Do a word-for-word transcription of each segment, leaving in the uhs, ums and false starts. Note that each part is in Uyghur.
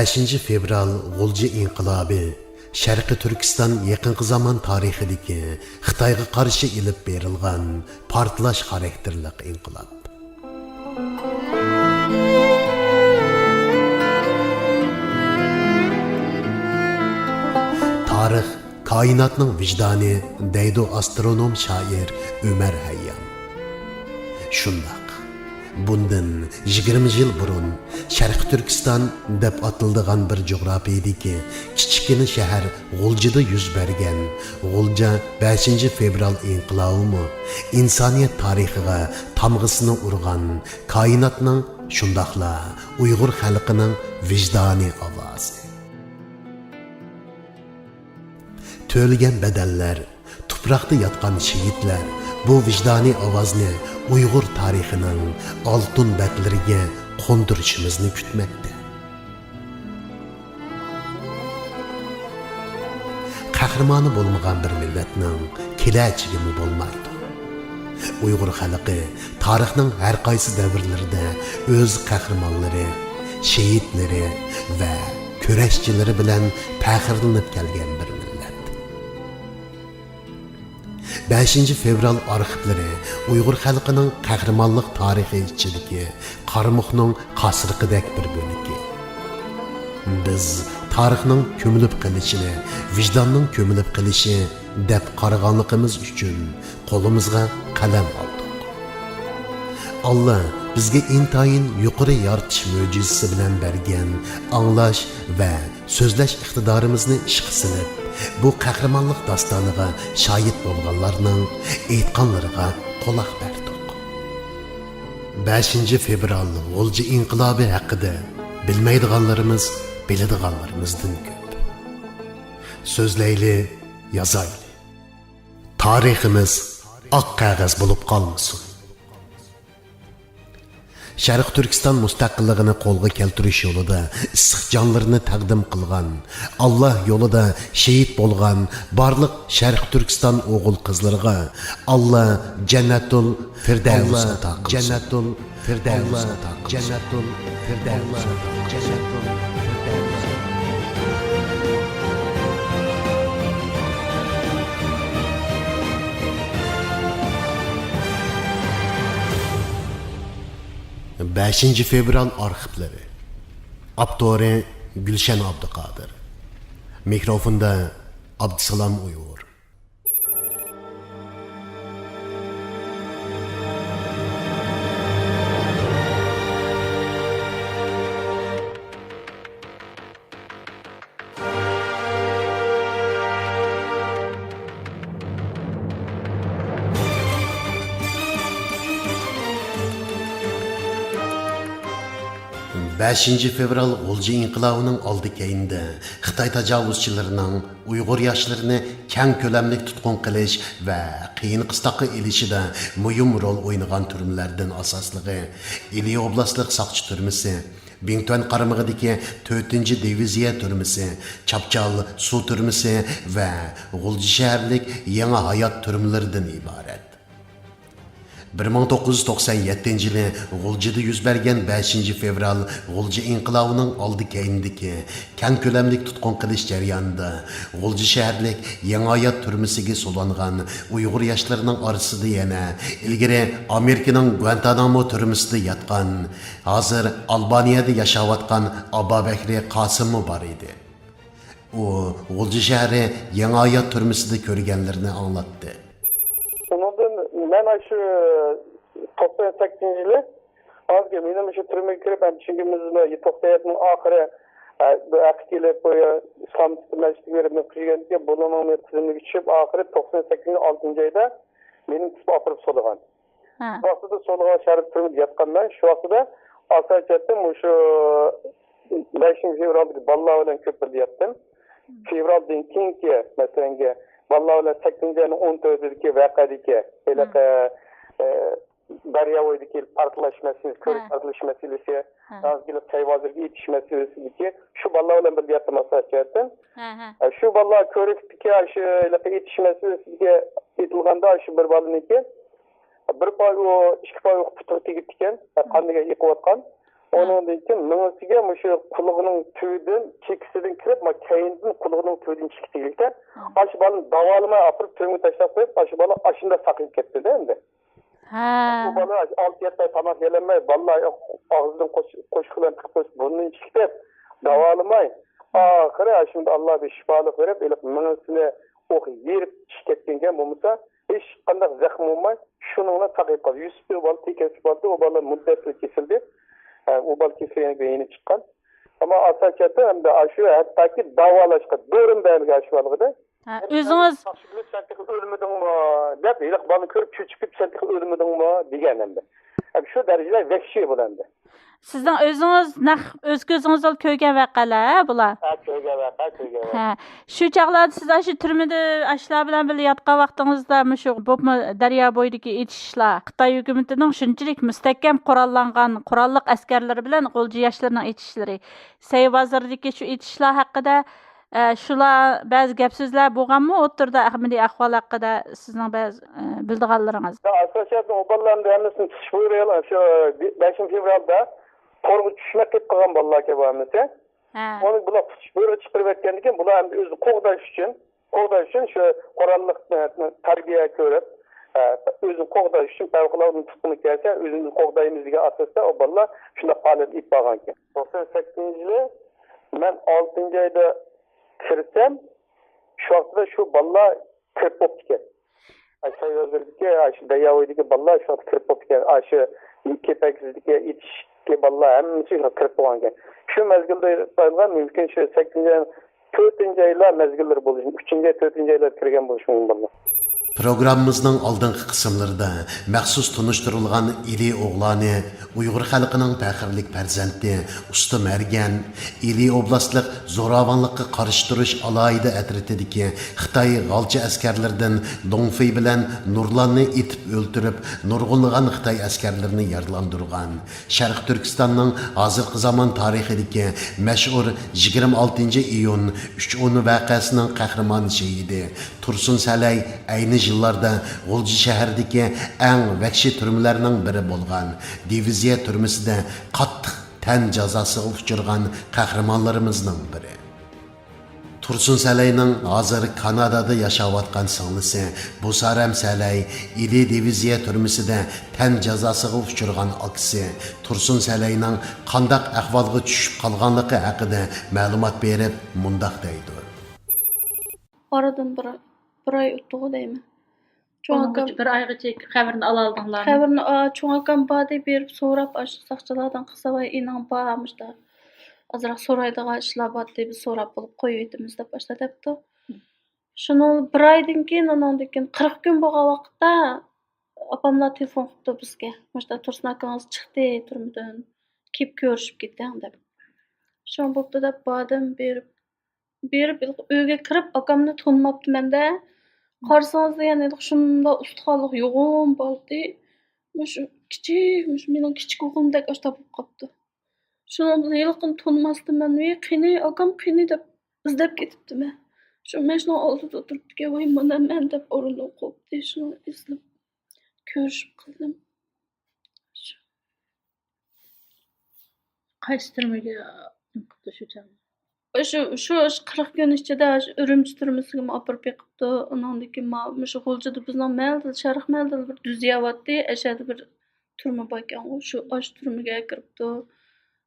بەشىنچى فېۋرال غۇلجا ئىنقىلابى شەرقىي تۈركىستان يېقىنقى زامان تارىخىدىكى خىتايغا قارشى ئېلىپ بېرىلغان پارتلاش خاراكتېرلىق ئىنقىلاب. تارىخ كائىناتنىڭ ۋىجدانى دەيدۇ ئاسترونوم شائىر ئۆمەر ھەييام. شۇنداق. بۇندىن يىگىرمە يىل بۇرۇن شەرقىي تۈركىستان دەپ ئاتىلىدىغان بىر جۇغراپىيىدىكى كىچىككىنە شەھەر غۇلجىدا يۈز بەرگەن غۇلجا بەشىنچى فېۋرال ئىنقىلابىمۇ ئىنسانىيەت تارىخىغا تامغىسىنى ئۇرغان كائىناتنىڭ، شۇنداقلا ئۇيغۇر خەلقىنىڭ ۋىجدانىي ئاۋازى. تۆلىگەن بەدەللەر، تۇپراقتا ياتقان شېھىتلەر بۇ ۋىجدانىي ئاۋازنى ئۇيغۇر تارىخىنىڭ ئالتۇن بەتلىرىگە قوندۇرۇشىمىزنى كۈتمەكتە. قەھرىمانى بولمىغان بىر مىللەتنىڭ كېلەچىكىمۇ بولمايدۇ. ئۇيغۇر خەلقى تارىخنىڭ ھەر قايسى دەۋرلىرىدە ئۆز قەھرىمانلىرى، شېھىتلىرى ۋە كۈرەشچىلىرى بىلەن پەخىرلىنىپ كەلگەن بىر مىللەت. بەشىنچى فېۋرال ئارخىپلىرى ئۇيغۇر خەلقىنىڭ قەھرىمانلىق تارىخى ئىچىدىكى قارىمۇخنىڭ قاسرىقىدەك بىر بۆلىكى. بىز تارىخنىڭ كۆمۈلۈپ قېلىشىنى ۋىجداننىڭ كۆمۈلۈپ قېلىشى دەپ قارىغانلىقىمىز ئۈچۈن قولىمىزغا قەلەم ئالدۇق. ئاللا بىزگە ئىنتايىن يۇقىرى يارىتىش مۆجىزىسى بىلەن بەرگەن ئاڭلاش ۋە سۆزلەش ئىقتىدارىمىزنى ئىشقا سېلىپ، بۇ قەھرىمانلىق داستانىغا شاھىت بولغانلارنىڭ ئېيتقانلىرىغا قۇلاق بەردۇق. بەشىنچى فېۋرال غۇلجا ئىنقىلابى ھەققىدە بىلمەيدىغانلىرىمىز بىلىدىغانلىرىمىزدىن كۆپ. سۆزلەيلى، يازايلى. تارىخىمىز ئاق قەغەز بولۇپ قالمىسۇن. شەرقىي تۈركىستان مۇستەقىللىقىنى قولغا كەلتۈرۈش يولىدا ئىسسىق جانلىرىنى تەقدىم قىلغان، ئاللا يولىدا شېھىت بولغان بارلىق شەرقىي تۈركىستان ئوغۇل-قىزلىرىغا ئاللا جەننەتۇل فىردەۋس ئاتا قىلسۇن. جەننەتۇل فىردەۋس ئاتا قىلسۇن. جەننەتۇل فىردەۋس ئاتا قىلسۇن. بەشىنچى فېۋرال ئارخىپلىرى. ئاپتورى گۈلشەن ئابدۇقادىر. مىكروفوندا ئابدۇسالام ئۇيغۇر. بەشىنچى فېۋرال غۇلجا ئىنقىلابىنىڭ ئالدى كەينىدە خىتاي تاجاۋۇزچىلىرىنىڭ ئۇيغۇر ياشلىرىنى كەڭ كۆلەملىك تۇتقۇن قىلىش ۋە قىيىن قىستاققا ئېلىشىدا مۇھىم رول ئوينىغان تۈرمىلەردىن ئاساسلىقى ئىلى ئوبلاستلىق ساقچى تۈرمىسى، بىڭتۈەن قارمىقىدىكى تۆتىنچى دىۋىزىيە تۈرمىسى، چاپچال سۇ تۈرمىسى ۋە غۇلجا شەھەرلىك يېڭى ھايات تۈرمىلىرىدىن ئىبارەت. بىر مىڭ توققۇز يۈز توقسان يەتتىنچى يىلى غۇلجىدا يۈز بەرگەن بەشىنچى فېۋرال غۇلجا ئىنقىلابىنىڭ ئالدى كەينىدىكى كەڭ كۆلەملىك تۇتقۇن قىلىش جەريانىدا غۇلجا شەھەرلىك يېڭى ھايات تۈرمىسىگە سولانغان ئۇيغۇر ياشلىرىنىڭ ئارىسىدا يەنە ئىلگىرى ئامېرىكىنىڭ گۇانتانامو تۈرمىسىدە ياتقان، ھازىر ئالبانىيەدە ياشاۋاتقان ئابابەكرى قاسىممۇ بار ئىدى. ئۇ غۇلجا شەھىرى يېڭى ھايات تۈرمىسىدە كۆرگەنلىرىنى ئاڭلاتتى. ئۇنىڭدىن مەن ئاشۇ توقسان سەككىزىنچى يىلى، ھازىرقى مېنىڭ شۇ تۈرمىگە كىرىپ، ھەم چۈنكى بىز توقسان يەتتىنىڭ ئاخىرى، ئە، بۇ ئەقىدە كېلىپ، بۇ ئىسلام مەسچىتىگە بېرىپ نېمە قىلىشكەن ئىكەن، بۇنىڭ تىزىملىكىگە چۈشۈپ، ئاخىرى توقسان سەككىزىنچى ئالتىنچى ئايدا مېنى تۇتۇپ ئاپىرىپ سولىغان. ھە. شۇ ۋاقتىدا سولىغان شەرقىي تۈرمىدە ياتقان مەن. شۇ ۋاقتىدا ئاساسىي جەھەتتىن مۇشۇ بەشىنچى فېۋرالدىكى بالىلار بىلەن كۆپ بىللە ياتتىم. مم. فېۋرالدىن كېيىنكى، مەسىلەنكى، بالىلار بىلەن سەككىزىنچى ئاينىڭ ئون تۆتىدىكى ۋەقەدىكى ھېلىقى، مم. ئە، دەريا بويىدىكى پارتلاش مەسىلىسى، كۆۋرۈك ھە. پارتلاش مەسىلىسى، ھە. ھازىرقى تەيۋازىرگە ئېتىش مەسىلىسىدىكى شۇ بالىلار بىلەن بىللە ياتتىم ئاساسىي جەھەتتىن. ھە، ھە. ئە، شۇ بالىلار كۆۋرۈكتىكى شۇ ھېلىقى ئېتىش مەسىلىسىگە ئېتىلغاندا شۇ بىر بالىنىڭكى بىر پاي ئۇ، ئىككى پاي ئۇ پۇتىغا تېگىپتىكەن، مم. قان دېگەن ئېقىۋاتقان. ئۇنىڭدىن كېيىن مېڭىسىگە مۇشۇ قۇلىقىنىڭ تۈۋىدىن، چېكىسىدىن كىرىپ، ما كەينىدىن قۇلىقىنىڭ تۈۋىدىن چىقىپ كېلىپتۇ. ئاشۇ بالىنى داۋالىماي ئاپىرىپ تۈرمىگە تاشلاپ قويۇپ، ئاشۇ بالا ئاشۇنداق ساقىيىپ كەتتى-دە ئەمدى. ھە. ئۇ بالا ئالتە يەتتە ئاي تاماق يېيەلمەي، بالىلار ئاغزىدىن قوش-، قوشۇق بىلەن تىقىپ قويۇپ، بۇرنىنى چىقىپ، داۋالىماي. ئاخىرى ئاشۇنداق ئاللا بىر شىپالىق بېرىپ، ھېلىقى مېڭىسىنى ئوق يېرىپ چىقىپ كەتكەنكەن بولمىسا، ھېچقانداق زەخمى بولماي، شۇنىڭ بىلەن ساقىيىپ قالدى. يۈسۈپ بۇ بالا تېز كېسىلىپ قالدى، ئۇ بالا مۇددەتلا كېسىلدى. ھە، ئۇ بالا كېسىلگەندىن كېيىن يېنىپ چىققان. ئەمما ئاساسىيەتتە ئەمدى ئاشۇ ھەتتاكى داۋالاشقا دورىمۇ بەرمىگەن ئاشۇ بالىغا-دە. ھە، ئۆزىڭىز ساقچى بىلەن سەن تېخى ئۆلمىدىڭمۇ دەپ، ھېلىقى بالىنى كۆرۈپ چۆچۈپ كېتىپ، سەن تېخى ئۆلمىدىڭمۇ دېگەن ئەمدى. ئەمدى شۇ دەرىجىدە ۋەھشىي بۇ ئەمدى. سىزنىڭ ئۆزىڭىز نەق ئۆز كۆزىڭىزدە كۆرگەن ۋەقەلەر ھە بۇلار؟ ھە، كۆرگەن ۋەقە، كۆرگەن ۋەقە. ھە، شۇ چاغلاردا سىز ئاشۇ تۈرمىدە ئاشۇلار بىلەن بىللە ياتقان ۋاقتىڭىزدا مۇشۇ بولۇپمۇ دەريا بويىدىكى ئېتىشلار، خىتاي ھۆكۈمىتىنىڭ شۇنچىلىك مۇستەھكەم قوراللانغان قوراللىق ئەسكەرلىرى بىلەن غۇلجا ياشلىرىنىڭ ئېتىشلىرى، سەي بازىرىدىكى شۇ ئېتىشلار ھەققىدە ئە، شۇلار بەزى گەپ سۆزلەر بولغانمۇ ئوتتۇرىدا ئەمەلىي ئەھۋال ھەققىدە سىزنىڭ بەزى، ئە، بىلىدىغانلىرىڭىز؟ ئاساسىيەتتە ئۇ بالىلارنى ھەممىسىنى تۇتۇش بۇيرۇقى شۇ بەشىنچى فېۋرالدا تورغا چۈشمەي قېلىپ قالغان بالىلار ئىكەن بۇ ھەممىسى. ھە. ئۇنى بۇلار تۇتۇش بۇيرۇقى چىقىرىۋەتكەندىن كېيىن بۇلار ئەمدى ئۆزىنى قوغداش ئۈچۈن، قوغداش ئۈچۈن شۇ قوراللىق، ئە، تەربىيە كۆرۈپ، ئە، ئۆزىنى قوغداش ئۈچۈن پەۋقۇلئاددە تۇتقۇنى كەلسە ئۆزىمىزنى قوغدايمىز دېگەن ئاساستا ئۇ بالىلار شۇنداق پائالىيەت ئېلىپ بارغانىكەن. توقسان سەككىزىنچى يىلى مەن ئالتىنچى ئايدا كىرسەم، شۇ ۋاقىتتا شۇ بالىلار كىرىپ بوپتىكەن. ئاشۇ سەي بازىرىدىكى، ئاشۇ دەريا بويىدىكى بالىلار شۇ ۋاقىتتا كىرىپ بوپتىكەن. ئاشۇ كېپەكسىزدىكى ئېتىشتىكى بالىلار ھەممىسى شۇ كىرىپ بولغانىكەن. شۇ مەزگىلدە مۇمكىن شۇ سەككىزىنچى، تۆتىنچى ئايلار مەزگىللىرى بولۇشى، ئۈچىنچى ئاي، تۆتىنچى ئايلار كىرگەن بولۇشى مۇمكىن بالىلار. پروگراممىمىزنىڭ ئالدىنقى قىسىملىرىدا مەخسۇس تونۇشتۇرۇلغان ئىلى ئوغلانى، ئۇيغۇر خەلقىنىڭ پەخىرلىك پەرزەنتى، ئۇستا مەرگەن، ئىلى ئوبلاستلىق زوراۋانلىققا قارشى تۇرۇش ئالاھىدە ئەترىتىدىكى خىتاي غالچە ئەسكەرلىرىدىن لوڭفېي بىلەن نۇرلاننى ئېتىپ ئۆلتۈرۈپ، نۇرغۇنلىغان خىتاي ئەسكەرلىرىنى يارىلاندۇرغان، شەرقىي تۈركىستاننىڭ ھازىرقى زامان تارىخىدىكى مەشھۇر يىگىرمە ئالتىنچى ئىيۇن ئۈچ ئون ۋەقەسىنىڭ قەھرىمان شېھىدى، تۇرسۇن سەلەي ئەينى يىللاردا غۇلجا شەھىرىدىكى ئەڭ ۋەھشىي تۈرمىلەرنىڭ بىرى بولغان دىۋىزىيە تۈرمىسىدە قاتتىق تەن جازاسىغا ئۇچرىغان قەھرىمانلىرىمىزنىڭ بىرى. تۇرسۇن سەلەينىڭ ھازىر كانادادا ياشاۋاتقان سىڭلىسى بۇسارەم سەلەي ئىلى دىۋىزىيە تۈرمىسىدە تەن جازاسىغا ئۇچرىغان ئاكىسى تۇرسۇن سەلەينىڭ قانداق ئەھۋالغا چۈشۈپ قالغانلىقى ھەققىدە مەلۇمات بېرىپ مۇنداق دەيدۇ. ئارىدىن بىر، بىر ئاي ئۆتتىغۇ دەيمەن. چوڭ ئۇنىڭغىچە ئاكام بىر ئايغىچە خەۋىرىنى ئالالىدىڭلارمۇ؟ خەۋىرىنى، ئا، چوڭ ئاكام باردى، بېرىپ سوراپ، ئاشۇ ساقچىلاردىن قىلسا، ۋاي، ئىنىڭ بار، مۇشتا ئازراق سورايدىغان ئىشلار بارتى، بىز سوراپ بولۇپ قويۇۋېتىمىز دەپ ئاشۇنداق دەپتۇ. شۇنىڭ بىر ئايدىن كېيىن، ئۇنىڭدىن كېيىن قىرىق كۈن بولغان ۋاقىتتا ئاپاملار تېلېفون قىپتۇ بىزگە، مۇشتا تۇرسۇن ئاكىڭىز چىقتى تۈرمىدىن، كېلىپ كۆرۈشۈپ كېتىڭ دەپ. شۇڭا بوپتۇ دەپ باردىم، بېرىپ بېرىپ، ئۆيگە كىرىپ، ئاكامنى تونۇماپتىمەن-دە. قارىسىڭىز دېگەن ھېلىقى شۇنداق ئۇستىخانلىق يوغان بالىدى. مۇشۇ كىچىك، مۇشۇ مېنىڭ كىچىك ئوغلۇمدەك ئاشتا بولۇپ قاپتۇ. شۇنىڭ بىلەن ھېلىقىنى تونۇماستىمەن. ۋى، قېنى، ئاكام قېنى دەپ ئىزدەپ كېتىپتىمەن. شۇ مەشنىڭ ئالدىدا تۇرۇپتىكەن، ۋاي، مانا مەن دەپ ئورنىدىن قوپتى. شۇنى ئىزدەپ كۆرۈشۈپ قالدىم. قايسى تۈرمىگە نېمە قىپتۇ شۇ چاغدا؟ شۇ، شۇ، شۇ قىرىق كۈن ئىچىدە شۇ ئۈرۈمچى تۈرمىسىگىمۇ ئاپىرىپ بېقىپتۇ. ئۇنىڭدىن كېيىن ما-، مۇشۇ غۇلجىدا بىزنىڭ مەھەللىدە، شەرق مەھەللىدە بىر دۈزىيەۋاتتى. ئەشەدە بىر تۈرمە باركەنغۇ، شۇ، ئاشۇ تۈرمىگە كىرىپتۇ.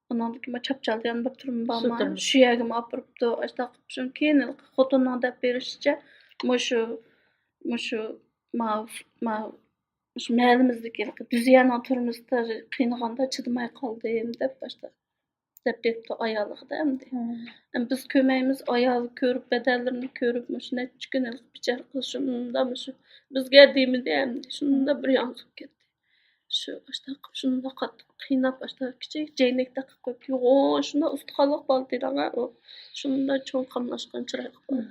ئۇنىڭدىن كېيىن ما چاپچالدا يەنە بىر تۈرمە بارمۇ؟ سۇ تۈرمىسى. شۇ يەرگىمۇ ئاپىرىپتۇ. ئاشۇنداق قىلىپ، شۇ كېيىن خوتۇننىڭ دەپ بېرىشىچە، مۇشۇ، مۇشۇ، ما، ما، مۇشۇ مەھەللىمىزدىكى دۈزىيەنىڭ تۈرمىسىدە قىينىغاندا چىدىماي قالدىم دەپ باشتا دەپ بېرىپتۇ ئايالىغا-دە ئەمدى. مم. ئەمدى بىز كۆرمەيمىز، ئايالى كۆرۈپ، بەدەنلىرىنى كۆرۈپ، مۇشۇ نەچچە كۈن ھېلىقى بىچارە قىز شۇنداق مۇشۇ بىزگە دېمىدى ئەمدى. شۇنداق بىر ياڭزىپ كەتتى. شۇ ئاشتاق قىلىپ شۇنداق قاتتىق قىيناپ، ئاشتاق كىچىك جەينەكتەك قىلىپ قويۇپتۇ. يوغان شۇنداق ئۇستىخانلىق بالا دېدىڭە ئۇ. شۇنداق چوڭ قاملاشقان چىرايلىق بالا. مم.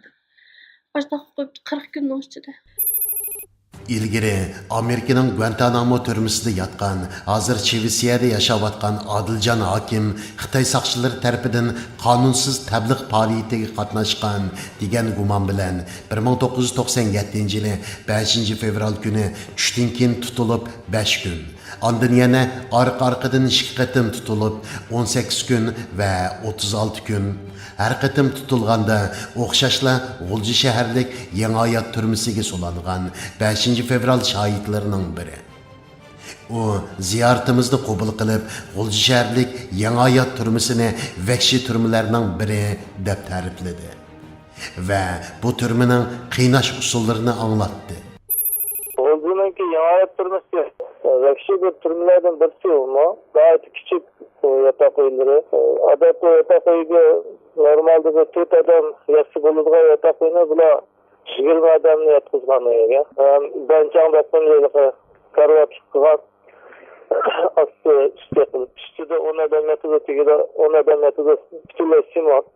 ئاشتاق قىلىپ قىرىق كۈننىڭ ئىچىدە. ئىلگىرى ئامېرىكىنىڭ گۇەنتانامو تۈرمىسىدە ياتقان، ھازىر شىۋېتسىيەدە ياشاۋاتقان ئادىلجان ھاكىم خىتاي ساقچىلىرى تەرىپىدىن قانۇنسىز تەبلىغ پائالىيىتىگە قاتناشقان دېگەن گۇمان بىلەن بىر مىڭ توققۇز يۈز توقسان يەتتىنچى يىلى بەشىنچى فېۋرال كۈنى چۈشتىن كېيىن تۇتۇلۇپ، بەش كۈن، ئاندىن يەنە ئارقا-ئارقىدىن ئىككى قېتىم تۇتۇلۇپ، ئون سەككىز كۈن ۋە ئوتتۇز ئالتە كۈن، ھەر قېتىم تۇتۇلغاندا ئوخشاشلا غۇلجا شەھەرلىك يېڭى ھايات تۈرمىسىگە سولانغان بەشىنچى فېۋرال شاھىتلىرىنىڭ بىرى. ئۇ زىيارىتىمىزنى قوبۇل قىلىپ، غۇلجا شەھەرلىك يېڭى ھايات تۈرمىسىنى ۋەھشىي تۈرمىلەرنىڭ بىرى دەپ تەرىپلىدى ۋە بۇ تۈرمىنىڭ قىيناش ئۇسۇللىرىنى ئاڭلاتتى. غۇلجىنىڭكى يېڭى ھايات تۈرمىسى ۋەھشىي بىر تۈرمىلەردىن بىرسى ئۇمۇ. ناھايىتى كىچىك ياتاق ئۆيلىرى. ئادەتتە ياتاق ئۆيگە نورمالدا بىر تۆت ئادەم ياتسا بولىدىغان ياتاق ئۆينى بۇلار يىگىرمە ئادەمنى ياتقۇزغان ئۆيگە. ھەم بەنچاڭ دەپمۇ ھېلىقى كارىۋاتلىق قىلغان. ئاستى ئۈستى قىلىپ، ئۈستىدە ئون ئادەم ياتىدۇ، تېگىدە ئون ئادەم ياتىدۇ، پۈتۈنلەي سېمونت.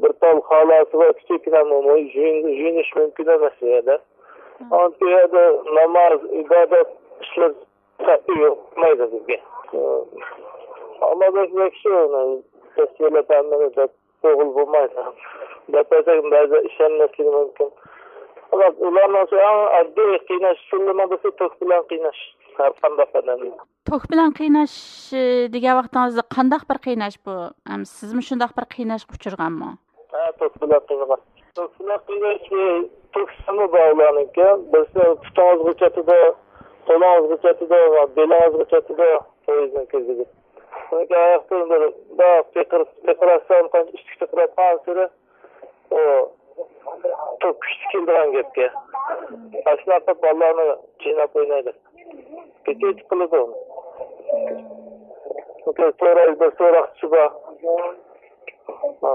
بىر تال خالاسى بار، كىچىككىنە موماي، يۇيۇن-، يۇيۇنۇش مۇمكىن ئەمەس ئۇ يەردە. ئانتى يەردە ناماز، ئىبادەت ئىشلىرى سەپى يوق، بولمايدۇ بىزگە. ئەمما بەك ياخشى، ئۇنى تەسۋىرلەپ ھەممىنى دەپ توغرا بولمايدۇ. دەپ بەرسەك بەزى ئىشەنمەسلىكى مۇمكىن. ئەمما ئۇلارنىڭ ئەڭ ئاددىي قىيناش ئۇسۇللىرىنىڭ بىرسى توك بىلەن قىيناش. ھەر قانداق ئادەمنى. توك بىلەن قىيناش، ئى، دېگەن ۋاقتىڭىزدا قانداق بىر قىيناش بۇ؟ ئەم، سىزمۇ شۇنداق بىر قىيناشقا ئۇچرىغانمۇ؟ ھە، توك بىلەن قىينىغان. توك بىلەن قىيناش، ئى، توك سىستېما بار ئۇلارنىڭكى. بىرسى پۇتىڭىزغا چاتىدۇ، قولىڭىزغا چاتىدۇ، بېلىڭىزغا چاتىدۇ، پويىزنىڭ كۆزىگە. ئاياقتىن بىر، بىر پىقىر-، پىقىراتسا، قانچە ئىشتىك پىقىراتقانسېرى ئۇ توك كۈچلۈك كېلىدىغان گەپكە. ئاشۇنداق قىلىپ بالىلارنى چىيناپ ئوينايدۇ. كېچە ئېيتىپ قىلىدۇ ئۇنى. سورايدۇ، بىر سوراقچىسى بار.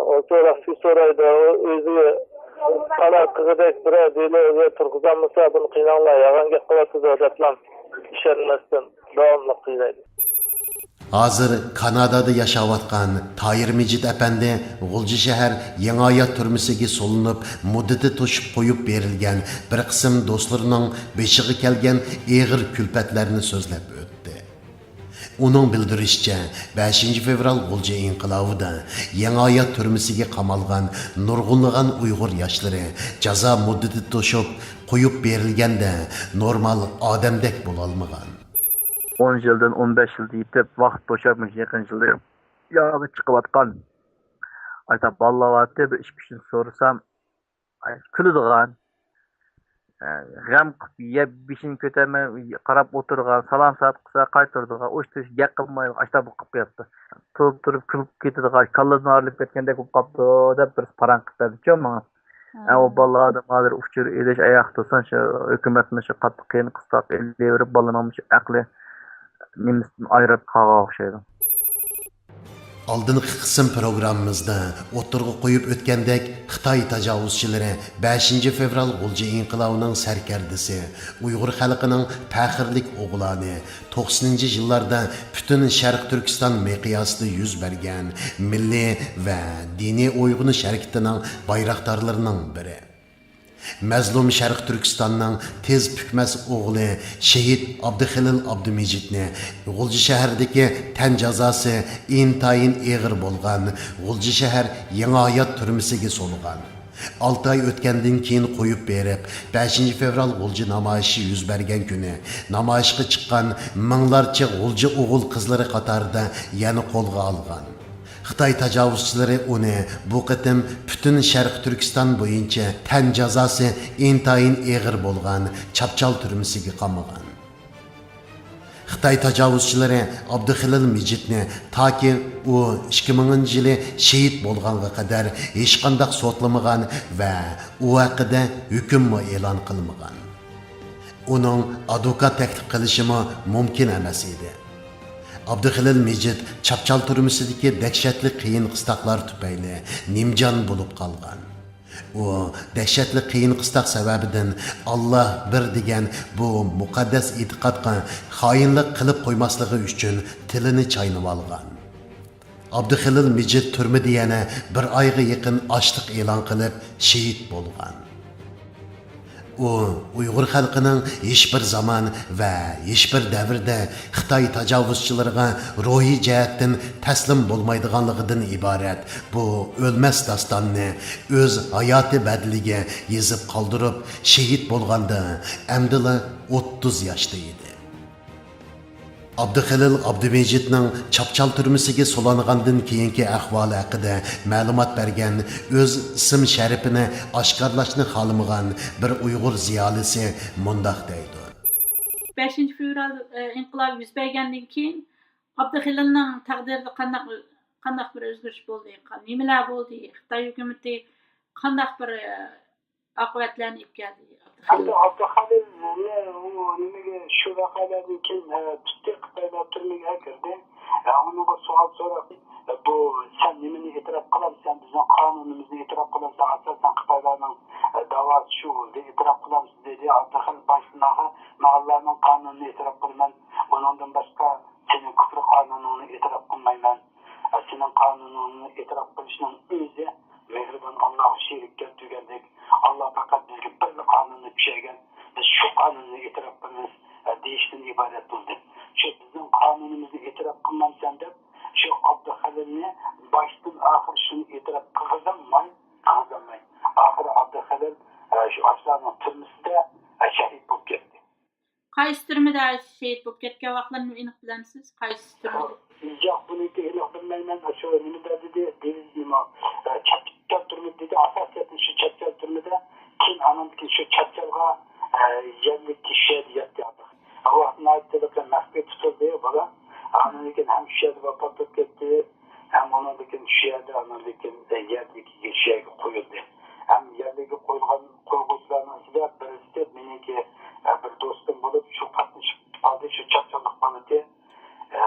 ئۇ سوراقچى سورايدۇ، ئۇ ئۆزى قانائەت قىلغۇدەك بىرەر دېلو تۇرغۇزالمىسا، بۇنى قىيناڭلار، يالغان گەپ قىلىۋاتىدۇ دەپلا ئىشەنمەستىن داۋاملىق قىينايدۇ. ھازىر كانادادا ياشاۋاتقان تايىر مىجىت ئەپەندى غۇلجا شەھەر يېڭى ھايات تۈرمىسىگە سولىنىپ، مۇددىتى توشۇپ قويۇپ بېرىلگەن بىر قىسىم دوستلىرىنىڭ بېشىغا كەلگەن ئېغىر كۈلپەتلەرنى سۆزلەپ ئۆتتى. ئۇنىڭ بىلدۈرۈشىچە، بەشىنچى فېۋرال غۇلجا ئىنقىلابىدا يېڭى ھايات تۈرمىسىگە قامالغان نۇرغۇنلىغان ئۇيغۇر ياشلىرى جازا مۇددىتى توشۇپ قويۇپ بېرىلگەندە نورمال ئادەمدەك بولالمىغان. ئون يىلدىن ئون بەش يىلدا يېتىپ، ۋاقىت بوشاپ، مۇشۇ يېقىن يىلدا ياغا چىقىۋاتقان. ئايتا بالىلار بارتى، بىر ئىش-كۈچنى سورىسام، كۈلىدىغان، غەم قىلىپ يەپ بېشىنى كۆتۈرمەي قاراپ ئولتۇرىدىغان، سالام سائەت قىلسا قايتۇرىدىغان، ئۇرۇش-تۇرۇش گەپ قىلمايدىغان، ئاشۇنداق بولۇپ قېلىپتۇ. تۇرۇپ تۇرۇپ كۈلۈپ كېتىدىغان، كاللىدىن ئايرىلىپ كەتكەندەك بولۇپ قاپتۇ دەپ بىرسى پاراڭ قىلىپ بەردىچۇ ماڭا. ئە، ئۇ بالىلاردا ھازىر ئۇچۇر ئېلىش ئاياقتا تۇرسۇن، شۇ ھۆكۈمەتمۇ شۇ قاتتىق قىيىن قىستاق ئېلىۋېرىپ، بالىنىڭ مۇشۇ ئەقلى نېمىسىدىن ئايرىلىپ قالغان ئوخشايدۇ. ئالدىنقى قىسىم پروگراممىمىزدا ئوتتۇرىغا قويۇپ ئۆتكەندەك، خىتاي تاجاۋۇزچىلىرى بەشىنچى فېۋرال غۇلجا ئىنقىلابىنىڭ سەركەردىسى، ئۇيغۇر خەلقىنىڭ پەخىرلىك ئوغلانى، توقسىنىنچى يىللاردا پۈتۈن شەرقىي تۈركىستان مىقياسىدا يۈز بەرگەن مىللىي ۋە دىنىي ئويغىنىش ھەرىكىتىنىڭ بايراقدارلىرىنىڭ بىرى. مەزلۇم شەرقىي تۈركىستاننىڭ تېز پۈكمەس ئوغلى شېھىت ئابدۇخېلىل ئابدۇمىجىتنى غۇلجا شەھىرىدىكى تەن جازاسى ئىنتايىن ئېغىر بولغان غۇلجا شەھەر يېڭى ھايات تۈرمىسىگە سولىغان. ئالتە ئاي ئۆتكەندىن كېيىن قويۇپ بېرىپ، بەشىنچى فېۋرال غۇلجا نامايىشى يۈز بەرگەن كۈنى نامايىشقا چىققان مىڭلارچە غۇلجا ئوغۇل قىزلىرى قاتارىدا يەنە قولغا ئالغان. خىتاي تاجاۋۇزچىلىرى ئۇنى بۇ قېتىم پۈتۈن شەرقىي تۈركىستان بويىچە تەن جازاسى ئىنتايىن ئېغىر بولغان چاپچال تۈرمىسىگە قامىغان. خىتاي تاجاۋۇزچىلىرى ئابدۇخېلىل مىجىتنى تاكى ئۇ ئىككى مىڭىنچى يىلى شېھىت بولغانغا قەدەر ھېچقانداق سوتلىمىغان ۋە ئۇ ھەققىدە ھۆكۈممۇ ئېلان قىلمىغان. ئۇنىڭ ئادۋوكات تەكلىپ قىلىشىمۇ مۇمكىن ئەمەس ئىدى. ئابدۇخېلىل مىجىت چاپچال تۈرمىسىدىكى دەھشەتلىك قىيىن قىستاقلار تۈپەيلى نىمجان بولۇپ قالغان. ئۇ دەھشەتلىك قىيىن قىستاق سەۋەبىدىن «ئاللا بىر» دېگەن بۇ مۇقەددەس ئېتىقادقا خائىنلىق قىلىپ قويماسلىقى ئۈچۈن تىلىنى چاينىۋالغان. ئابدۇخېلىل مىجىت تۈرمىدە يەنە بىر ئايغا يېقىن ئاچلىق ئېلان قىلىپ، شېھىت بولغان. ئۇ ئۇيغۇر خەلقىنىڭ ھېچبىر زامان ۋە ھېچبىر دەۋردە خىتاي تاجاۋۇزچىلىرىغا روھىي جەھەتتىن تەسلىم بولمايدىغانلىقىدىن ئىبارەت بۇ ئۆلمەس داستاننى ئۆز ھاياتى بەدىلىگە يېزىپ قالدۇرۇپ، شېھىت بولغاندا ئەمدىلا ئوتتۇز ياشتا ئىدى. ئابدۇخېلىل ئابدۇمىجىتنىڭ چاپچال تۈرمىسىگە سولانغاندىن كېيىنكى ئەھۋالى ھەققىدە مەلۇمات بەرگەن، ئۆز ئىسىم شەرىپىنى ئاشكارىلاشنى خالىمىغان بىر ئۇيغۇر زىيالىيسى مۇنداق دەيدۇ. بەشىنچى فېۋرال، ئە، ئىنقىلابى يۈز بەرگەندىن كېيىن ئابدۇخېلىلنىڭ تەقدىرىدە قانداق، قانداق بىر ئۆزگىرىش بولدى؟ نېمىلەر بولدى؟ خىتاي ھۆكۈمىتى قانداق بىر، ئە، ئاقىۋەتلەرنى ئېلىپ كەلدى؟ ئەمدى ئابدۇخېلىلنى ئۇ نېمىگە، شۇ ۋەقەلەردىن كېيىن، ئە، تۇتتى، خىتايلار تۈرمىگە ئەكىردى. ئە، ئۇنىڭغا سوئال سوراپ، ئە، بۇ سەن نېمىنى ئېتىراپ قىلامسەن؟ بىزنىڭ قانۇنىمىزنى ئېتىراپ قىلامسەن؟ ئاساسەن خىتايلارنىڭ، ئە، داۋاسى شۇ، ئېتىراپ قىلامسىز دېدى. ئابدۇخېلىل باشتىن ئاخىر، مەن ئاللانىڭ قانۇنىنى ئېتىراپ قىلىمەن، ئۇنىڭدىن باشقا سېنىڭ كۇفر قانۇنۇڭنى ئېتىراپ قىلمايمەن. ئە، سېنىڭ قانۇنۇڭنى ئېتىراپ قىلىشنىڭ ئۆزى مېھرىبان ئاللاغا شېرىك كەلتۈرگەندەك، ئاللا پەقەت بىزگە بىرلا قانۇننى چۈشەرگەن، بىز شۇ قانۇننى ئېتىراپ قىلىمىز، ئە، دېيىشتىن ئىبارەت بولدى. شۇ بىزنىڭ قانۇنىمىزنى ئېتىراپ قىلمامسەن دەپ، شۇ ئابدۇخېلىلنى باشتىن ئاخىر شۇنى ئېتىراپ قىلغۇزالماي، قىلغۇزالماي، ئاخىرى ئابدۇخېلىل، ئە، شۇ ئاشۇلارنىڭ تۈرمىسىدە، ئە، شەھىت بولۇپ كەتتى. قايسى تۈرمىدە شېھىت بولۇپ كەتكەن ۋاقىتلىرىنى ئېنىق بىلەمسىز؟ قايسى تۈرمىدە؟ ياق، بۇنىڭكى ئېنىق بىلمەيمەن. شۇ نېمىدە دېدى، دېۋىز نېمە، ئە، چاپچال تۈرمىدە دېدى. ئاساسىيەتتىن شۇ چاپچال تۈرمىدە، كېيىن ئانىڭدىن كېيىن شۇ چاپچالغا، ئە، يەرلىك كىشى يەتتى ئادەم. ۋاقىتنى ئايتتۇق، مەخپىي تۇتۇلدى بالا. ئاندىن كېيىن ھەم شۇ يەردە ۋاپات بولۇپ كەتتى، ھەم ئۇنىڭدىن كېيىن شۇ يەردە، ئاندىن كېيىن يەردىكى شۇ يەرگە قويۇلدى. ھەم يەرلىككە قويۇلغان، قويغۇچىلارنىڭ ئىچىدە بىرسى مېنىڭكى، ئە، بىر دوستۇم بولۇپ، شۇ قاتنىشىپ قالدى، شۇ چاپچاللىق بالىسى. ئە،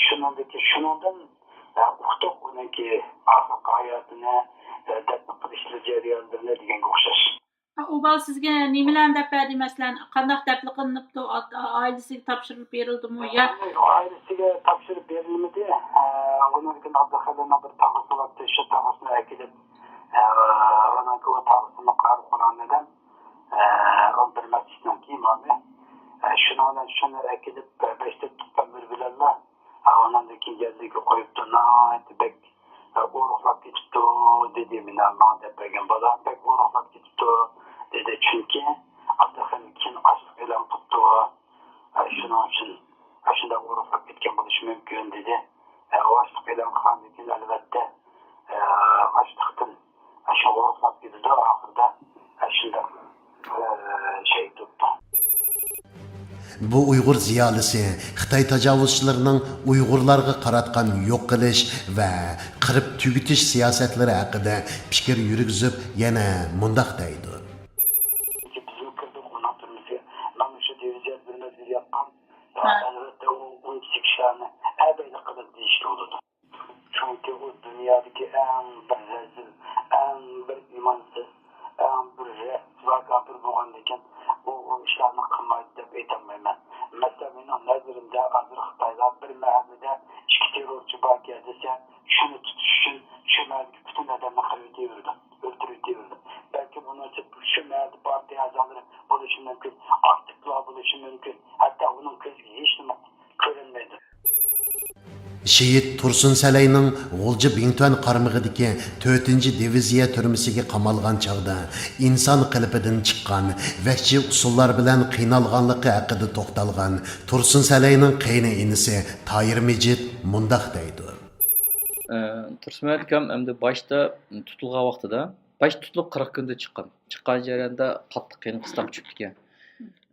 شۇنىڭدىكى، شۇنىڭدىن، ئە، ئۇقتۇق ئۇنىڭكى ئاخىرقى ھاياتىنى، ئە، دەپنە قىلىش جەريانلىرىنى دېگەنگە ئوخشاش. ئۇ بالا سىزگە نېمىلەرنى دەپ بەردى، مەسىلەن، قانداق دەپنە قىلىنىپتۇ، ئا-، ئا-، ئائىلىسىگە تاپشۇرۇپ بېرىلدىمۇ يا؟ ئائىلىسىگە تاپشۇرۇپ بېرىلمىدى. ئە، ئۇنىڭدىن كېيىن ئابدۇخېلىلنىڭ بىر تاغىسى بولاتتى، شۇ تاغىسىنى ئەكېلىپ، ئە، ئۇنىڭكى ئۇ تاغىسىنى قارا قۇرئان ئادەم، ئە، ئۇ بىر مەسچىتنىڭكى ئىمامى. ئە، شۇنىڭ بىلەن شۇنى ئەكېلىپ، بەشتە تۇغقانلىرى بىلەنلا، ئە، ئۇنىڭدىن كېيىن يەرلىككە قويۇپتۇ، ناھايىتى بەك ئە، ئورۇقلاپ كېتىپتۇ، دېدى. مانا ماڭا دەپ بەرگەن بالا بەك ئورۇقلاپ كېتىپتۇ، دېدى. چۈنكى ئابدۇخېلىل كېيىن ئاچلىق ئېلان قىپتۇ. ئە، شۇنىڭ ئۈچۈن ئاشۇنداق ئورۇقلاپ كەتكەن بولۇشى مۇمكىن، دېدى. ئە، ئاچلىق ئېلان قىلغاندىن كېيىن، ئەلۋەتتە، ئە، ئاچلىقتىن ئاشۇ ئورۇقلاپ كېتىدۇ، ئاخىرىدا ئاشۇنداق، ئە، شېھىت بوپتۇ. بۇ ئۇيغۇر زىيالىيسى خىتاي تاجاۋۇزچىلىرىنىڭ ئۇيغۇرلارغا قاراتقان يوق قىلىش ۋە قىرىپ تۈگىتىش سىياسەتلىرى ھەققىدە پىكىر يۈرگۈزۈپ، يەنە مۇنداق دەيدۇ. بىزمۇ كىردۇق ئۇنىڭ تۈرمىسىگە. مانا شۇ دىۋىزىيەدە بىر مەزگىل ياتقان. ھە. ئەلۋەتتە، ئۇ، ئۇ كىشىلەرنى ئەبەيلىك قىلىپ دېيىشكە بولىدۇ. چۈنكى ئۇ دۇنيادىكى ئەڭ بىر رەزىل، ئەڭ بىر ئىمانسىز، ئەڭ بىر رەسۋا كاپىر بولغاندىكىن، ئۇ، ئۇ ئىشلارنى قىلمايدۇ دەپ ئېيتالمايمەن. مەسىلەن، مېنىڭ نەزىرىمدە، ھازىر خىتايلار بىر مەھەللىدە ئىككى تېررورچى باركەن دېسە، شۇنى تۇتۇش ئۈچۈن شۇ مەھەللىدىكى پۈتۈن ئادەمنى قىرىۋېتىۋېرىدۇ، ئۆلتۈرۈۋېتىۋېرىدۇ. بەلكىم ئۇنىڭ ئىچىدە شۇ مەھەللىدە پارتىيە ئەزالىرى بولۇشى مۇمكىن، ئاكتىپلار بولۇشى مۇمكىن، ھەتتا ئۇنىڭ كۆزىگە ھېچنېمە كۆرۈنمەيدۇ. شېھىت تۇرسۇن سەلەينىڭ غۇلجا بىڭتۈەن قارمىقىدىكى تۆتىنچى دىۋىزىيە تۈرمىسىگە قامالغان چاغدا ئىنسان قېلىپىدىن چىققان ۋەھشىي ئۇسۇللار بىلەن قىينالغانلىقى ھەققىدە توختالغان تۇرسۇن سەلەينىڭ قېيىنئىنىسى تاھىر مىجىت مۇنداق دەيدۇ. ئە، تۇرسۇنمەمەت ئاكام ئەمدى باشتا تۇتۇلغان ۋاقتىدا، باشتا تۇتۇلۇپ قىرىق كۈندە چىققان. چىققان جەرياندا قاتتىق قىيىن قىستاق چۈشۈپتىكەن.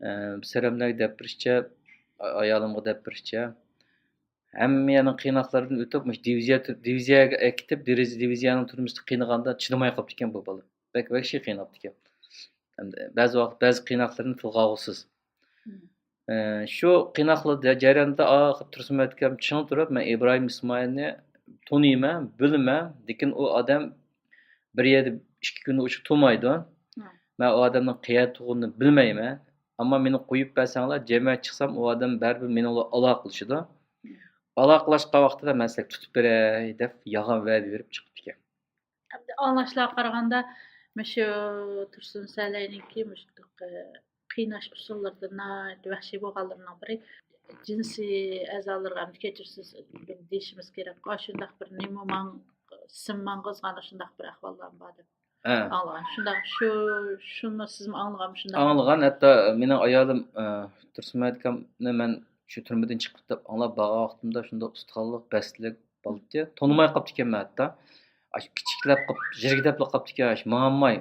ئە، سەرەملەرگە دەپ بېرىشىچە، ئايالىمغا دەپ بېرىشىچە، ھەممە يەرنىڭ قىيناقلىرىدىن ئۆتۈپ، مۇشۇ دىۋىزىيە، دىۋىزىيەگە ئەكېتىپ، دىۋىز-، دىۋىزىيەنىڭ تۈرمىسىدە قىينىغاندا چىدىماي قاپتىكەن بۇ بالا. بەك ۋەھشىي قىيناپتىكەن. ھەمدە بەزى ۋاقىت بەزى قىيناقلىرىنى تىلغا ئالغۇسىز. مم. ئە، شۇ قىيناقلىق جەريانىدا ئاخىر تۇرسۇنمەمەت ئاكام چىڭ تۇرۇپ، مەن ئىبراھىم ئىسمائىلنى تونۇيمەن، بىلىمەن، لېكىن ئۇ ئادەم بىر يەردە ئىككى كۈندە ئۇچۇپ تۇرمايدۇ. مم. مەن ئۇ ئادەمنىڭ قەيەردە تۇرغىنىنى بىلمەيمەن. ئەمما مېنى قويۇپ بەرسەڭلار، جەمەت چىقسام، ئۇ ئادەم بەرىبىر مېنىڭ بىلەن ئالاقىلىشىدۇ. مم. ئالاقىلاشقان ۋاقتىدا مەن سىلەرگە تۇتۇپ بېرەي دەپ يالغان ۋەدە بېرىپ چىقىپتىكەن. ئاڭلاشلارغا قارىغاندا، مۇشۇ تۇرسۇن سەلەينىڭكى مۇشۇنداق، ئە، قىيناش ئۇسۇللىرىدا ناھايىتى ۋەھشىي بولغانلىرىنىڭ بىرى، جىنسىي ئەزالىرىغا، ئەمدى كەچۈرسىز دېيىشىمىز كېرەك، ئاشۇنداق بىر نېمە مان-، سىم ماڭغۇزغان، شۇنداق بىر ئەھۋاللارمۇ بار دەپ ھە. ئاڭلىغان. شۇنداق، شۇ، شۇنى سىزمۇ ئاڭلىغانمۇ شۇنداق؟ ئاڭلىغان، ھەتتا مېنىڭ ئايالىم، ئە، تۇرسۇنمەمەت ئاكامنى مەن شۇ تۈرمىدىن چىقىپ دەپ ئاڭلاپ بارغان ۋاقتىمدا شۇنداق ئۇستىخانلىق بەستلىك بالىدى. تونۇماي قاپتىكەنمەن ھەتتا. ئاشۇ كىچىكلەپ قاپ، يىرگىدەپلا قاپتىكەن، ئاشۇ ماڭالماي.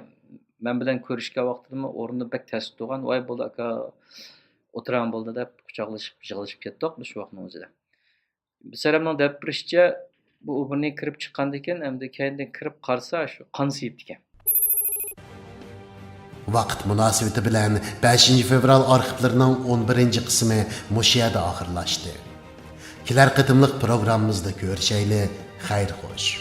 مەن بىلەن كۆرۈشكەن ۋاقتىدىمۇ ئورنىدا بەك تەستە تۇرغان، ۋاي بولدى ئاكا، ئولتۇرغان بولدى دەپ قۇچاقلىشىپ، يىغلىشىپ كەتتۇق شۇ ۋاقىتنىڭ ئۆزىدە. بىسەرەمنىڭ دەپ بېرىشىچە، بۇ ئۇ بۇرنى كىرىپ چىققاندىن كېيىن، ئەمدى كەينىدىن كىرىپ قارىسا، شۇ قان سىيىپتىكەن. ۋاقىت مۇناسىۋىتى بىلەن بەشىنچى فېۋرال ئارخىپلىرىنىڭ ئون بىرىنچى قىسمى مۇشۇ يەردە ئاخىرلاشتى. كېلەر قېتىملىق پروگراممىمىزدا كۆرۈشەيلى. خەير خوش.